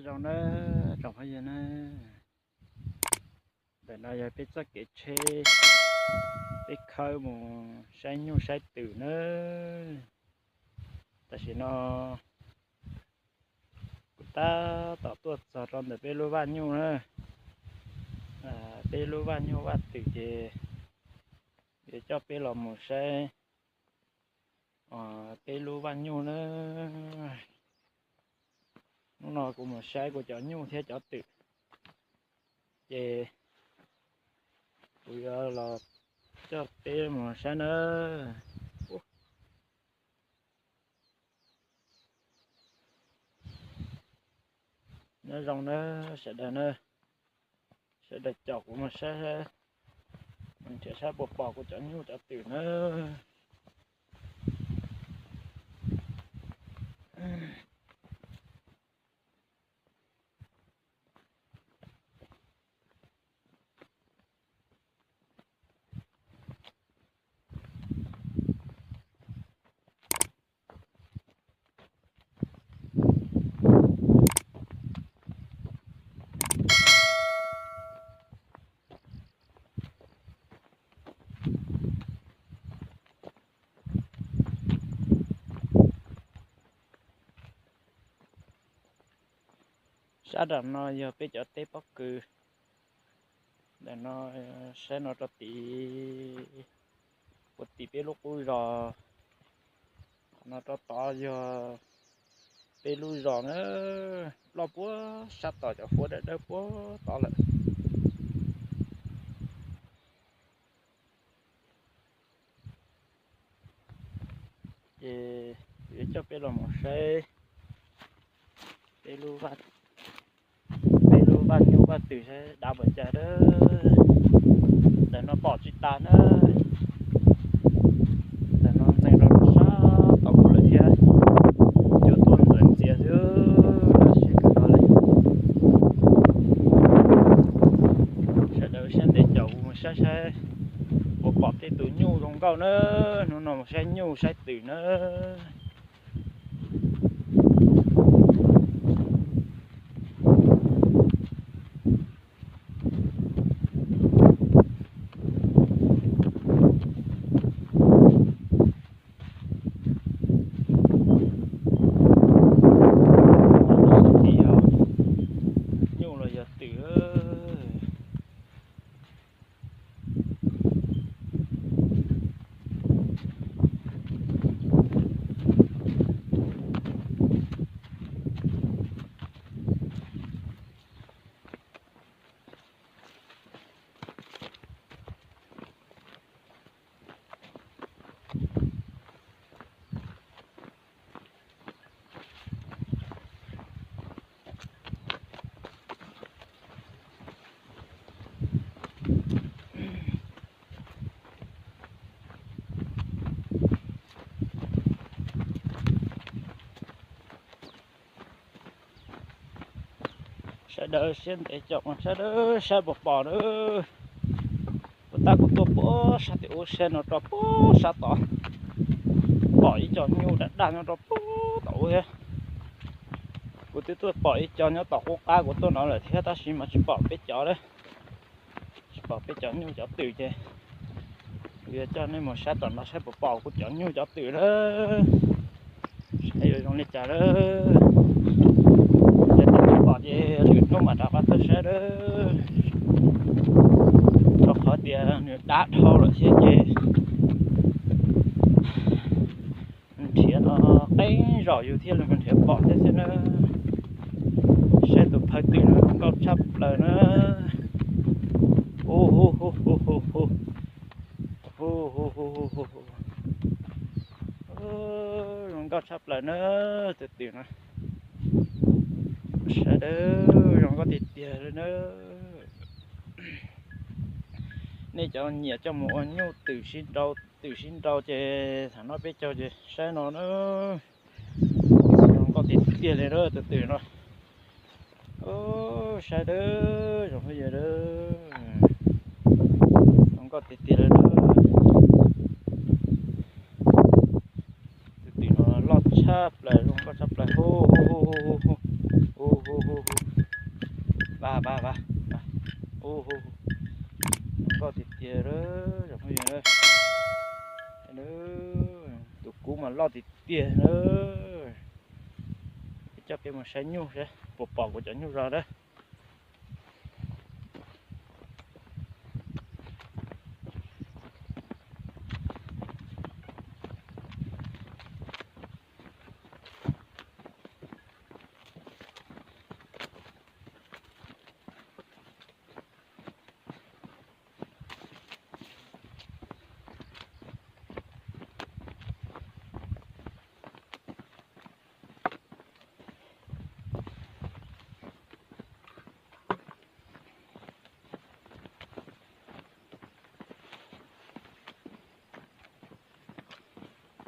Zoo nawb tsoom phooj ywg na, ntawm no yog peb txoj kev tsheb, peb khawb mus saib nyuj saib twm nawb. Tam sim no kuv tab tom tuaj txog rau ntawm peb lub vaj nyuj na, peb lub vaj nyuj vaj twm ces yuav coj peb los mus saib peb lub vaj nyuj na. Hnub no kuv mus saib kuv cov nyuj thiab cov twm, ces kuv yuav los coj peb mus saib nawb. Nyob zoo nawb sawv daws na, sawv daws caum kuv mus saib, nrhiav saib puas pom kuv cov nyuj cov twm nawb. Sab nram no yog peb cov teb pob kws. Ntawm no, saib no rau tim, puag tim peb lub qub zos. Qhov no rau tod yog peb lub zos na, loj puag sab tod cov huab dawb dawb puag tod lawm. Ces yuav coj peb los mus saib peb lub, peb lub vaj nyuj vaj twm saib dav npaum cas na. Ntawm no pom tsis tas na, ntawm no ntxeev rau sab tod lawm thiab, yuav tuaj ntxuav ntxias xwb. Sawv daws siab ntev caum kuv mus saib saib puas pom tej tus nyuj zoo nkauj na. Hnub no mus saib nyuj saib twm na. Nyuj los yog twm. Sawv daws siab ntev caum mas sawv daws saib puas pom na. Puas tab kuv tuaj puag sab tim ub saib no rau puag sab tod, pom ib co nyuj daj daj nyob rau puag tom ub thiab. Kuv twb tuaj pom ib co nyob tom qub qab kuv tuaj no lawm thiab tab sis mas tsis pom peb cov lawm. Tsis pom peb cov nyuj cov twm ces kuv yuav coj nej mus saib tom no saib puas pom kuv cov nyuj cov twm lawm, saib yuav zoo li cas lawm. Ces tsis pom ces lwm hnub mam rov qab tuaj saib lawm, rau qhov tias nws dab dhau lawm thiab ces nrhiav no qeeb zaum yus thiaj li mus nrhiav pom thiab xwb na. Saib tus phawj twm no zoo nkauj tshaj plaws na. Zoo nkauj tshaj plaws na, tus twm no. Sawv daws zoo nkauj tiag tiag li na. Nej cov nyiam coj mus ua nyuj twm sib nrau, twm sib nrau ces thaum no peb caug ces saib no na. Zoo nkauj tiag tiag li na tus twm no. Sawv daws zoo phooj ywg, zoo nkauj tiag tiag li na. Tus twm no loj tshaj plaws, zoo nkauj tshaj plaws. Hu hu hu hu hu hu hu hu hu hu hu. Ua, zoo nkauj tiag tiag lawm, zoo phooj ywg na. Tus kub mas loj tiag tiag na. Coj peb mus saib nyuj saib puas pom kuv cov nyuj zos na.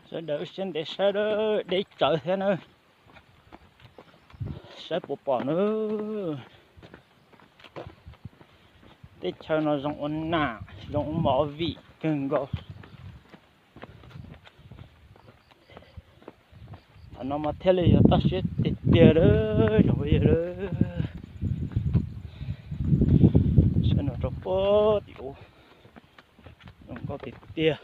Sawv daws siab ntev saib, deb tsawv thiab na. Saib puas pom na. Teb chaws no zoo ua nam, zoo ua movie kawg nkaus. Thaum no mas thiaj li yog toj siab tiag tiag lawm, zoo phooj ywg. Saib no rau puag tim ub, zoo nkauj tiag tiag.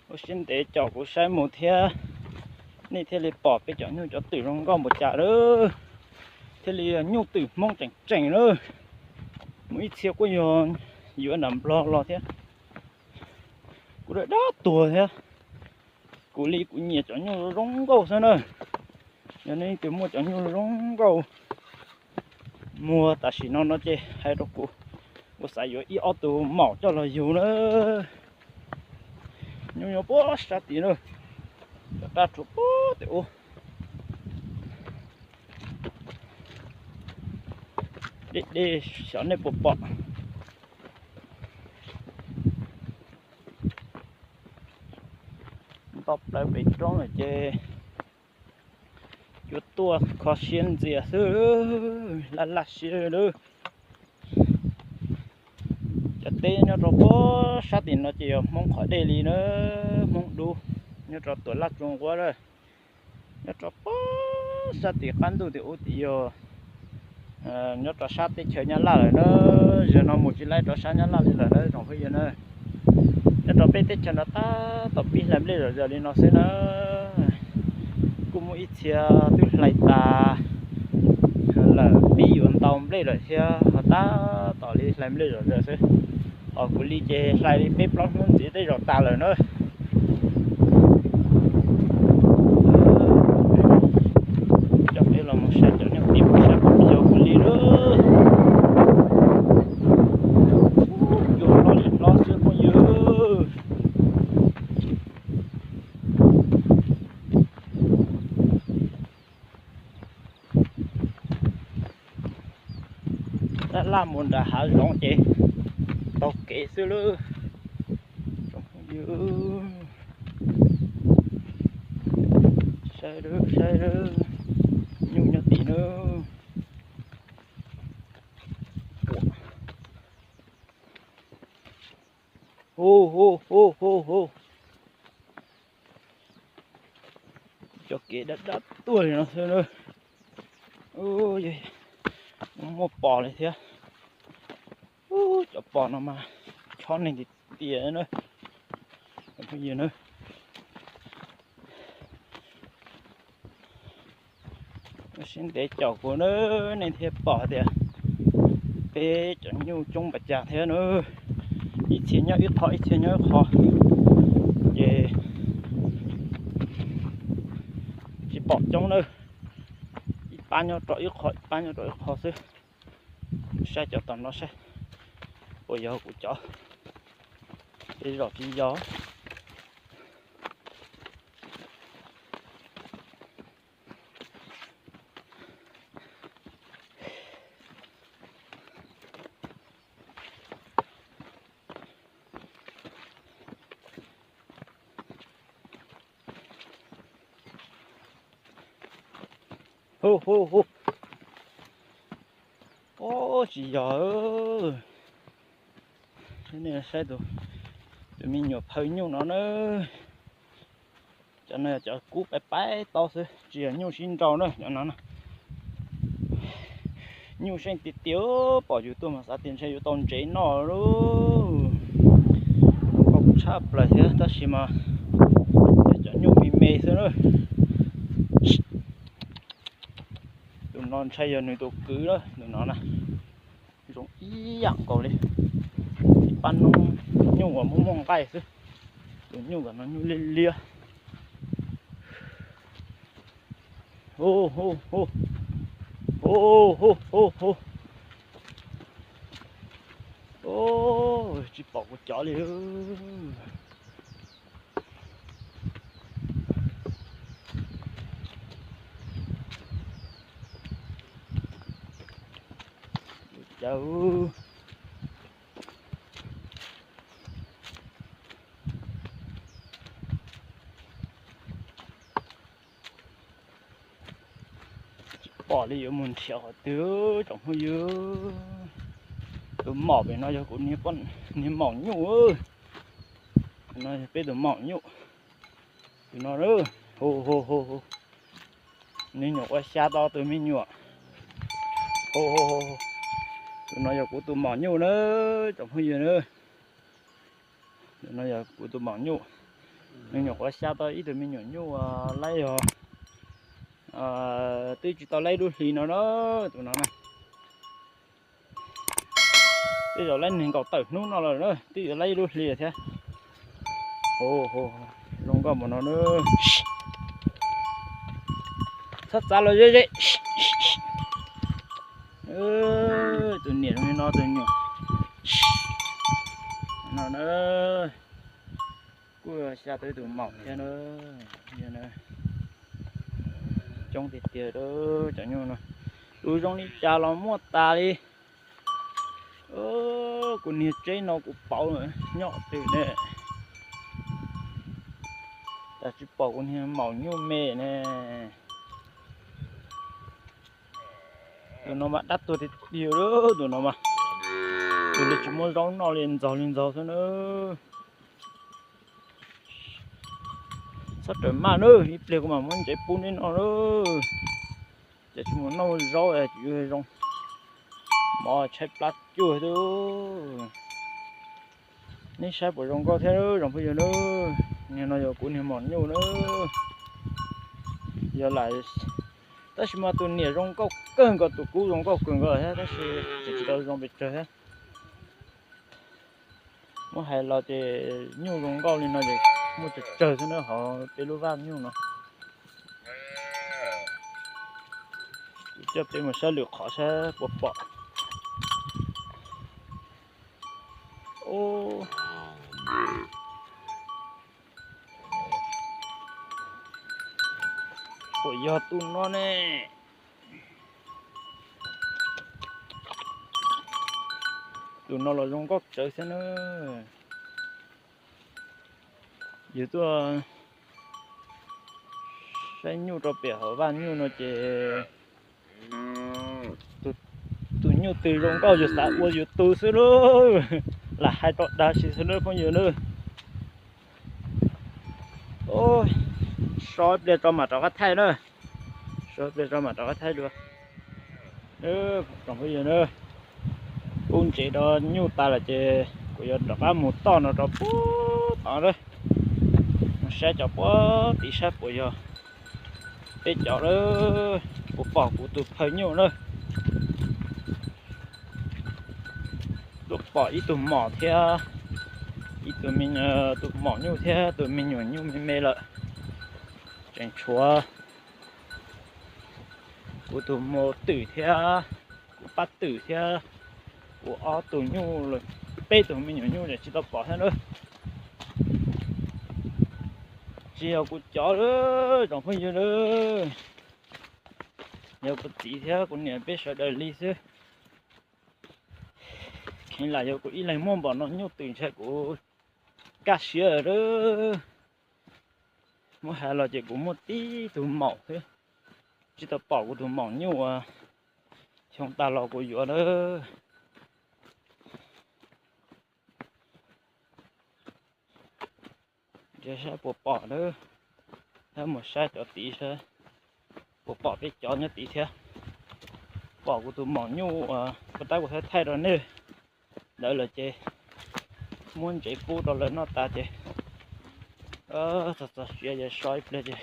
Ua siab ntev caum kuv saib mus thiab, nej thiaj li pom peb cov nyuj cov twm zoo nkauj npaum cas lawm. Thiaj li nyuj twm Hmoob tseem tseem lawm. Mus ib txhia kuj yog yuav nram Nplog los thiab. Kuv dab dab tuag thiab. Kuv li kuv nyiam cov nyuj zoo nkauj xwb na. Yog nej leej twg muaj cov nyuj zoo nkauj muag tam sim no no ces hais rau kuv, kuv xav yuav ib ob tug maum coj los yug na. Nyuj nyob puag sab tid na, cov raj rhuav puag tim ub. Deb deb xyov nej puas pom. Nto plaws pem roob lawm ces yuav tuaj kho siab ntxias xwb, laj laj siab lawm. Cov teb nyob rau puag sab tim no ces yog Hmoob qhov dej li na, Hmoob dub, nyob rau Tuam Laj Tsuas Nquab lawm. Nyob rau puag sab tim qab ntuj tim ub tim yog nyob rau sab teb chaws Nyab Laj lawm na. Zaum no mus tsis laib rau sab Nyab Laj li lawm na tsoom phooj ywg na. Nyob rau peb teb chaws no tab tom pib hlais nplej zom zaws li no xwb na. Kuj muaj ib txhia twb hlais tas lawm, pib yuav ntau nplej lawm thiab ho tab tom li hlais nplej zom zaws xwb. Ho kuv li ces hlais li peb plaub hnub ntxiv tej zaum tas lawm na. Coj peb los mus saib cov nyuj tim puag sab pem yog kuv li lawm. Cua hlob li hlob xwb phooj ywg. Laj laj mus nram hav zoov ces taug kev xwb lawm. Tsoom phooj ywg, saib, saib, nyuj nyob tim na. Hu hu hu hu hu. Cov kev dab dab tuaj li no xwb na. Muaj pos li thiab. Cov pos no mas chob neeg tiag tiag na. Phooj ywg na, siab ntev caum kuv na, nej thiaj pom tias peb cov nyuj coob npaum cas thiab na. Ib txhia nyob ib qho, ib txhia nyob ib qho, ces tsis pom coob na. Ib pab nyob rau ib qho, ib pab nyob rau ib qho xwb. Saib cov tom no saib puas yog kuv cov, tej zaum tsis yog. Hu hu hu. Ub, tsis yog. Nej saib tus, tus me nyuam phaw nyuj no na. Cov no yog cov kub paiv paiv taub xwb, tsis yog nyuj sib nrau na cov no na. Nyuj seej tiag tiag, pom yus tuaj mas xav tias ntshe yuav tau ntsev noj lauj. Zoo nkauj tshaj plaws thiab tab sis mas yog cov nyuj me me xwb na. Tus no ntshai yog nws tus kwv na, tus no na. Zoo ib yam nkaus li ib pab noob nyuj uas muaj muaj nqaij xwb. Tus nyuj kom no nyuj liab liab. Hu hu hu, hu hu hu hu. Tsis pom kuv cov li. Caw. Tsis pom li yuav mus nrhiav qhov twg tsoom phooj ywg. Tus maum pem no yog kuv niag maum nyuj. No yog peb tus maum nyuj. Tus no, hu hu hu hu. Nws nyuam qhuav xya tau tus me nyuam. Hu hu hu. Tus no yog kuv tus maum nyuj na, tsoom phooj ywg na. Tus no yog kuv tus maum nyuj. Nws nyuam qhuav xya tau ib tug me nyuam nyuj laib yog twb tsis tau laib lub hli no na, tus no na. Twb yog laib nees nkaum tawm hnub no lawm na, twb yuav laib ib lub hli thiab. Zoo nkauj mus no na. Txhob txav los ze ze. Tus niam zoo li no tus nyuam no na. Kuj xya tau ib tug maum thiab na. Coob tiag tiag cov nyuj no. Tus zoo li cas los muaj tas li. Kuv niag tseb no kuv pauv nyob twg ne. Tas tsis pom kuv niag maum nyuj me ne. Tus no mas dab tuag tiag tiag, tus no mas tus li tsis muaj zaub noj li ntxaug li ntxaug xwb na. Txhob rawm maj na, ib pliag kuv mam muab ntsev pub neb noj na. Ces tsis mus noj zaub es zoo mov tshaib plab cuag xwb. Neb saib puas zoo nkauj thiab tsoom phooj ywg na. Niag no yog kuv niag maum nyuj na. Yog lam, tab sis mas tus niam zoo nkauj kawg nkaus, tus kub zoo nkauj kawg nkaus thiab tab sis tseem tsis tau zoo pes tsawg thiab. Muab hais los ces nyuj zoo nkauj li no ces muaj tsawg tsawg xwb na, hauv peb lub vaj nyuj no. Kuv coj peb mus saib lwm qhov saib puas pom. Puas yog tus no ne? Tus no los zoo nkauj tsawv xwb na. Yus tuaj saib nyuj rau pem hauv vaj nyuj no ces tus nyuj twg zoo nkauj yus xav ua yus tus xwb lauj. Lam hais rau dag tsis xwb na phooj ywg na. So ib pliag tso mam rov qab thaij na. So ib pliag tso mam rov qab thaij dua. Tsoom phooj ywg na, pub ntsev rau nyuj tas lawm ces kuv yuav rov qab mus toj no rau puag tod na. Mus saib cov puag tim saib puas yog peb cov lawm, puas pom kuv tus phaw nyuj na. Tuaj pom ib tug maum thiab, ib tug me, tus maum nyuj thiab tus me nyuam nyuj me me lawm. Tseem tshuav kuv tus maum twm thiab, kuv pab twm thiab, kuv ob tug nyuj, peb tug me nyuam nyuj tseem tsis tau pom thiab na. Tsis yog kuv cov lawm tsoom phooj ywg lawm, yog kuv txiv thiab kuv niam peb sawv daws li xwb. Kheev lam yog kuv ib leeg muaj npaum no nyuj twm ntshai kuv kaj siab lawm. Muab hais los ces kuv muaj tib tug maum xwb, tsis tau pom kuv tus maum nyuj uas xyoo tas los kuv yuav lawm. Saib puas pom lawm. Mus saib cov tid saib puas pom peb cov nyob tid thiab. Pom kuv tus maum nyuj uas puas tab kuv thaij thaij rau nej ntawd lawm ces muab ntsev pub rau lawv noj tas ces txog txog siav ces so ib pliag ces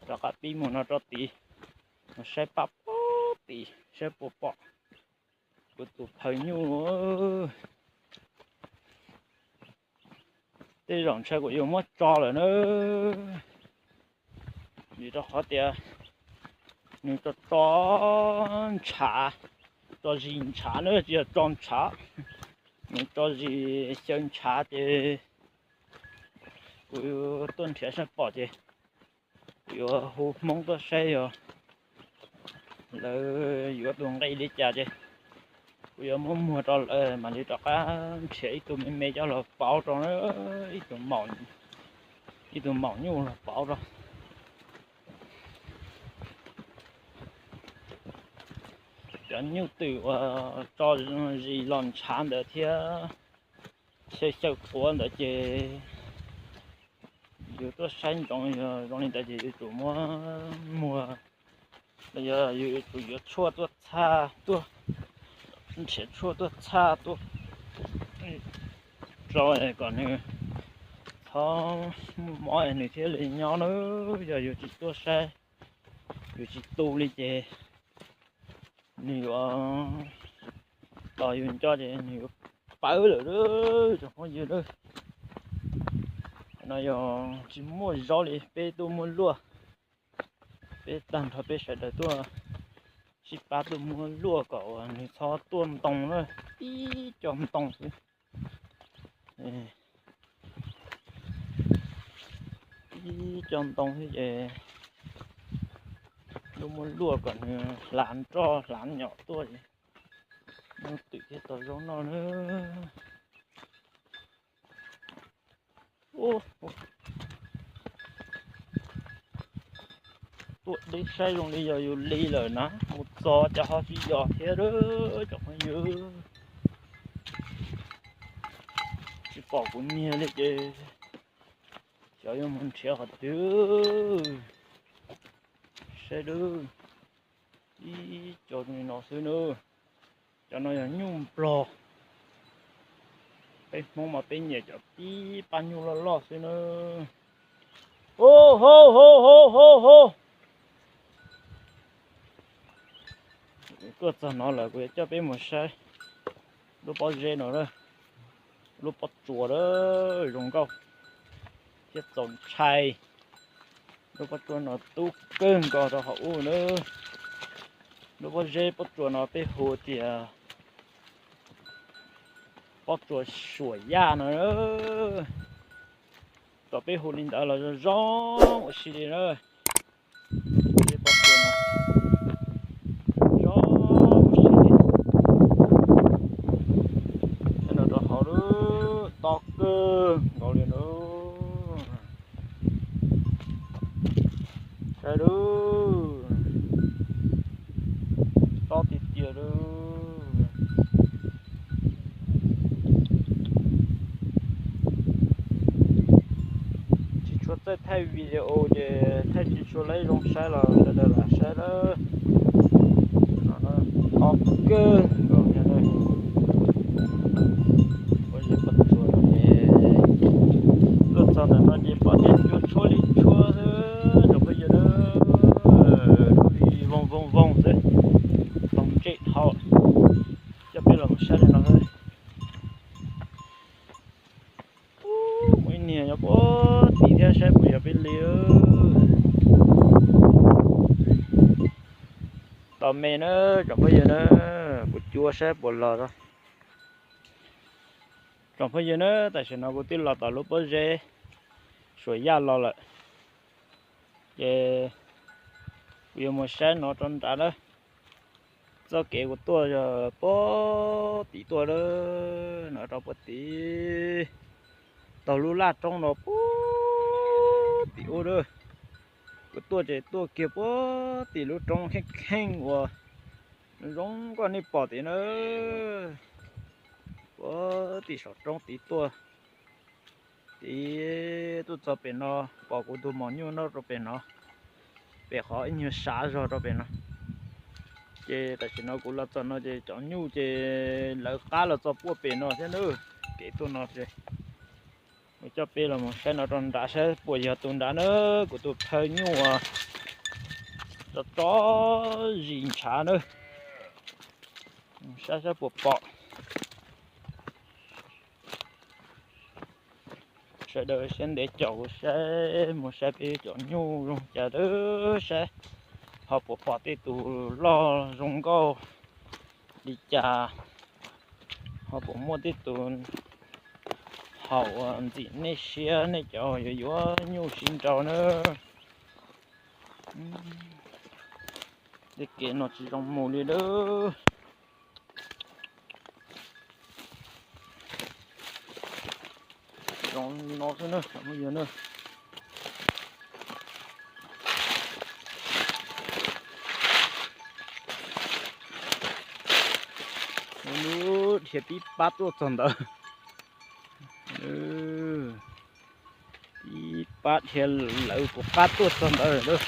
rov qab pib mus no rau tid, mus saib pab pab tim saib puas pom kuv tus phaw nyuj. Tej zaum ntshai kuv yuav muab tso lawm na, vim rau qhov tias nws tso tso ntshav, tso zis ntshav na, tsis yog tso ntshav, nws tso zis xyaw ntshav ces kuv tuaj nrhiav saib pom ces kuv yuav hu Hmoob tuaj saib yog lawv yuav tus nqi li cas ces kuv yuav muab muag rau lawv mam li rov qab nrhiav ib tug me me coj los pauv rau, ib tug maum nyuj los pauv rau. Cov nyuj twm uas tso zis los ntshav ntawd thiab xyaw xyaw quav ntawd ces yus tuaj saib ntsoov yog zoo li ntawd ces yuav tsum muab muag, los yog yus yuav tsum yuav tshuaj tuaj txhaj tuaj, nrhiav tshuaj tuaj txhaj tuaj rau kom nws txhob muaj mob nws thiaj li nyob na. Yog yus tsis tuaj saib, yus tsis tu li ces nws yuav tos yus nco ces nws yuav pawv lawm tsoom phooj ywg. No yog tsis muaj zaub li peb tuaj muab luaj, peb tag nrho peb sawv daws tuaj sib pab tuaj muab luaj kom nws txhob tuaj ntoo na, ib co ntoo xwb. Ib co ntoo xwb ces tuaj muab luaj kom nws hlav nroj hlav nyom tuaj ces muab twm thiab tau zaub noj na. Tuaj deb saib zoo li yog yus li lawm na, mus txog ces ho tsis yog thiab tsoom phooj ywg. Tsis pom kuv niag li ces xyov yuav mus nrhiav qhov twg saib dub. Ib co no xwb na, cov no yog nyuj nplog. Peb Hmoob mas peb nyiam cov tib pab nyuj loj loj xwb na. Ho ho ho ho ho ho. Tuaj txog no lawm kuv yuav coj peb mus saib lub pob zeb no, lub pob tsuas zoo nkauj thiab txaus ntshai. Lub pob tsuas no tub kawg nkaus rau hauv ub na. Lub pob zeb pob tsuas no peb hu tias pob tsuas Suam Yaj no. Kom peb hu li ntawd los zoo zoo ua si li na. Pob tsuas no zoo ua si li. Saib no rau hauv lub tob kawg nkaus li na. Saib lub tob tiag tiag lub. Tsis tshua txawj thaij video ces thaij tsis tshua lawv zoo saib los sawv daws lam saib lawm. Tob kawg nkaus thiab. Pob zeb pob tsuas no ces tuaj txog ntawm no ces pom tias cua tshuab li tshuab xwb tsoom phooj ywg na. Lub li voog voog voog xwb, toog ntsej dhau. Coj peb los mus saib li no. Muaj ib niag nyob puag tim thiab saib puas yog peb li. Tos me na tsoom phooj ywg na, kuv cuab saib puas los. Tsoom phooj ywg na, tam sim no kuv twb los tom lub pob zeb Suam Yaj los lawm, ces kuv yuav mus saib no rau nrad na. Txoj kev kuv tuaj yog puag tim tuaj na, no rau puag tim taug lub laj roob no puag tim ub na. Kuv tuaj ces tuaj kiag puag tim lub roob kheej kheej uas zoo nkauj nej pom tim na, puag tim saum roob tid tuaj. Ib tuaj txog pem no, pom kuv tus maum nyuj noj rau pem no, pem qhov ib nyuag sav zog rau pem no. Ces tam sim no kuv los txog no ces cov nyuj ces lawv qab los txog puag pem no thiab na. Kev tuaj no ces mus coj peb los mus saib no rau nrad saib puas yog tus nrad na, kuv tus phaw nyuj uas tso tso zis ntshav na. Saib saib puas pom. Sawv daws siab ntev caum kuv saib, mus saib peb cov nyuj zoo cas, saib ho puas pom tej tus loj zoo nkauj li cas, ho puas muaj tej tus haum ntxim nej siab nej cov yuav yuav nyuj sib nraus na. Tej kev no tsis zoo mus li lawm. Zoo no xwb na, muaj yog na. Lub dhia pib pab tuaj txog ntawd. Pib pab dhia lawv puas qab tuaj txog ntawd lawm.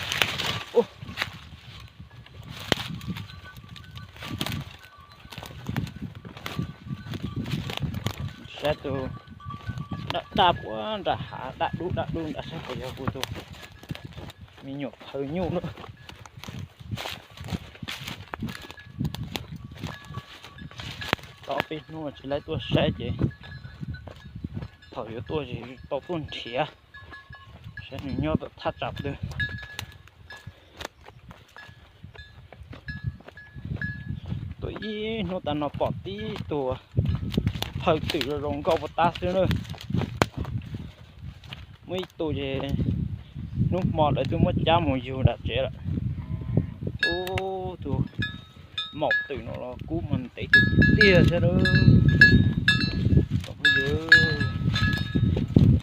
Saib tus daj daj puag nram hav, daj dub daj dub nrad, saib puas yog kuv tus me nyuam phaw nyuj na. Tau peb hnub tsis laib tuaj saib ces thaum yuav tuaj ces tau tuaj nrhiav saib nws nyob tom thaj tsam twg. Tuaj ib hnub tas no pom tib tug phaw twm zoo nkauj puag ta xwb na. Muaj ib tug ces hnub hmo lawv twb muab cab mus yug nram tsev lawm. Ub, tus maum twm no los kub mas ntev tiag tiag thiab.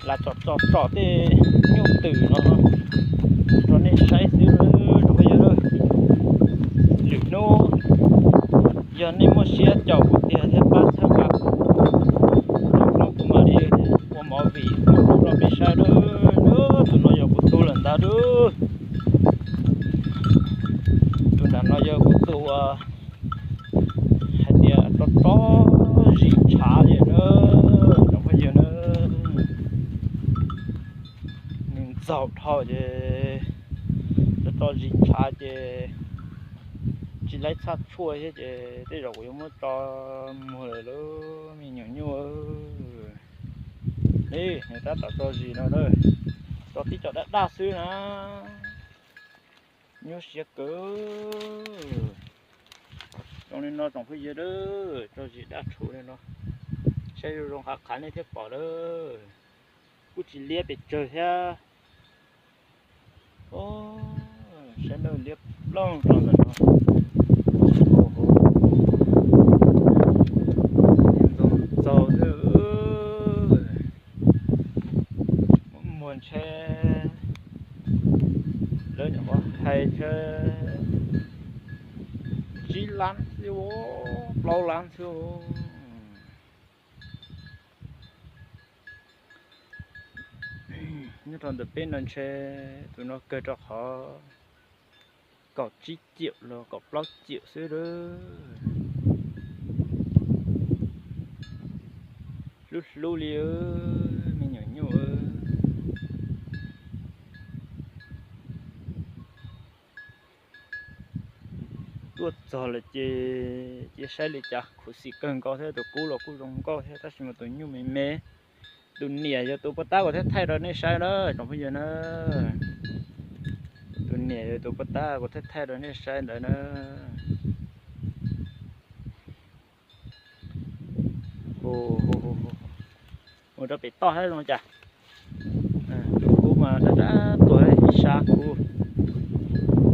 Lam tsom tsom tsom tej nyuj twm no rau nej saib xwb, tsoom phooj ywg. Lwm hnub yog nej muaj siab caum kuv tiag thiab pab txhawb nqa kuv, kuv mam li ua movie rau peb saib. Tus no yog kuv tus lawm ntag. Tus nram no yog kuv tus hais tias rov rov zis ntshav li na, tsoom phooj ywg na. Nws ntxaug dhau ces rov rov zis ntshav ces tsis laib txhaj tshuaj thiab ces tej zaum kuv yuav muab tso muag lawm lauj me nyuam nyuj. Nws tab tom tso zis no, tso tib co daj daj xwb na. Nyuaj siab kawg. Zoo li no tsoom phooj ywg, tso zis daj rhuv li no, saib zoo zoo qhav qhav nej thiaj pom lawm. Kuj tsis liab pes tsawg thiab. Saib na, liab ploog rau ntawm no. Ntxaug xwb. Muaj muag ntshe lawv nyuam qhuav hais ntshe tsib lab xwb, plaub lab xwb. Nyob rau ntawm peb no ntshe tus no kawg rau qhov kaum tsib ciam los kaum plaub ciam xwb lawm. Hlub hlub li me nyuam nyuj. Tuaj txog lawm ces cia saib li cas, khuv xim kawg nkaus thiab, tus kub los kuj zoo nkauj thiab tab sis mas tus nyuj me me. Tus niam yog tus puag ta kuv thiaj thaij rau nej saib na tsoom phooj ywg na. Tus niam yog tus puag ta kuv thiaj thaij rau nej saib ntawd na. Mus rau pem toj thiab zoo cas. Tus kub mas dab dab tuag ib sab kub.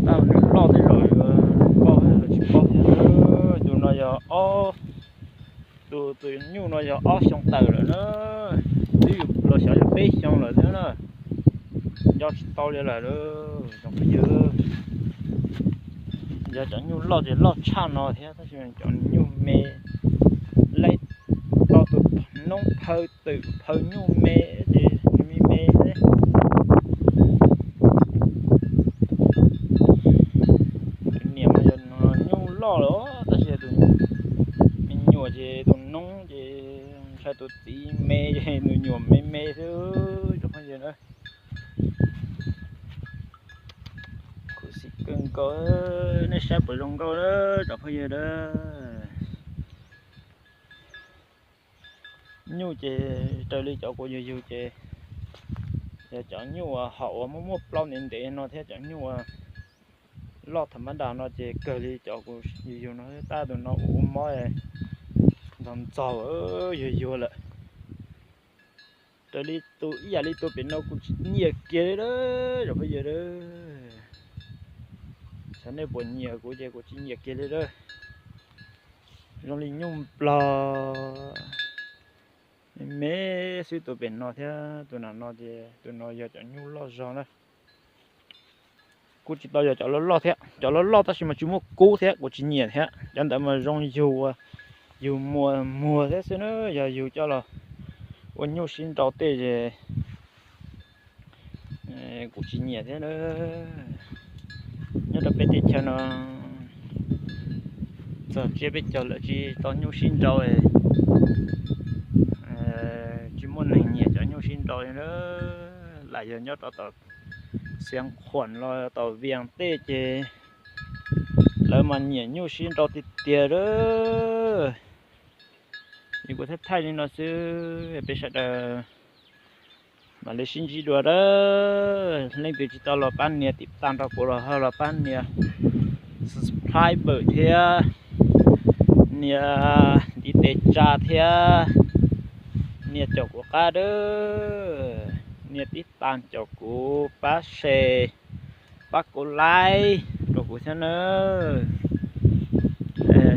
Tab nws loj tej zaum yuav paub los tsis paub thiab. Tus no yog ob, tus tus nyuj no yog ob xyoo tawm lawm na. Twb los xyov yog peb xyoo lawm thiab na. Nco tsis tau li lawm tsoom phooj ywg. Yog cov nyuj loj ces loj tshaj no thiab tab sis cov nyuj me, laib tau tus noob phaw twm phaw nyuj me ces Tus niam mas yog nyuj loj lawm tab sis tus me nyuam ces tus noob ces ntshai tus txiv me ces tus nyuam me me xwb cov phooj ywg na. Khuv xim kawg nkaus, nej saib puas zoo nkauj na cov phooj ywg na. Nyuj ces raws li cov kuv yug yug ces yog cov nyuj uas hom uas muaj muaj plaub ntev ntev no thiab cov nyuj uas loj tham mab das no ces kawg li cov kuv yug yug no, tab tus no ua mob ntxog ntxaug yug yug lawm. Raws li tus ib yam li tus pem no kuv tsis nyiam kiag li a, cov phooj ywg a. Xyov nej puas nyiam, kuv ces kuv tsis nyiam kiag li a. Zoo li nyuj nplog me me xwb tus pem no thiab tus na no ces tus no yog cov nyuj loj zog na. Kuj tsis tau yog cov loj loj thiab, cov loj loj tab sis mas tsis muaj kub thiab kuv tsis nyiam thiab. Cov ntawd mas zoo yug, yug muag muag thiab xwb na, yog yug coj los ua nyuj sib nrau tej ces kuv tsis nyiam thiab na. Nyob rau peb teb chaws no txog tsiab peb caug lawm tsis tau nyuj sib nrau, tsis muaj neeg nyiam cov nyuj sib nrau li na. Lam yog nyob rau tom Xiav Khuam los tom Vias tej ces lawv mas nyiam nyuj sib nrau tiag tiag a. Kuv thaij thaij li no xwb, peb sawv daws mam li sib ntsib dua a. Leej twg tsis tau los pab nias tiv tas nrog kuv los ho los pab nias subscribe thiab, nias ntiv tes tsa thiab, nias caum kuv qab a, nias tiv tas caum kuv, pab share, pab kuv like rau kuv thiab na.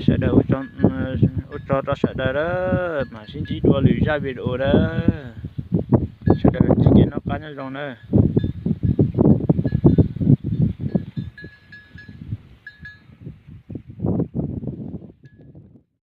Sawv daws ua tsaug rau sawv daws a, mam sib ntsib dua lwm zaj video a. Sawv daws tsis kev noj qab nyob zoo na.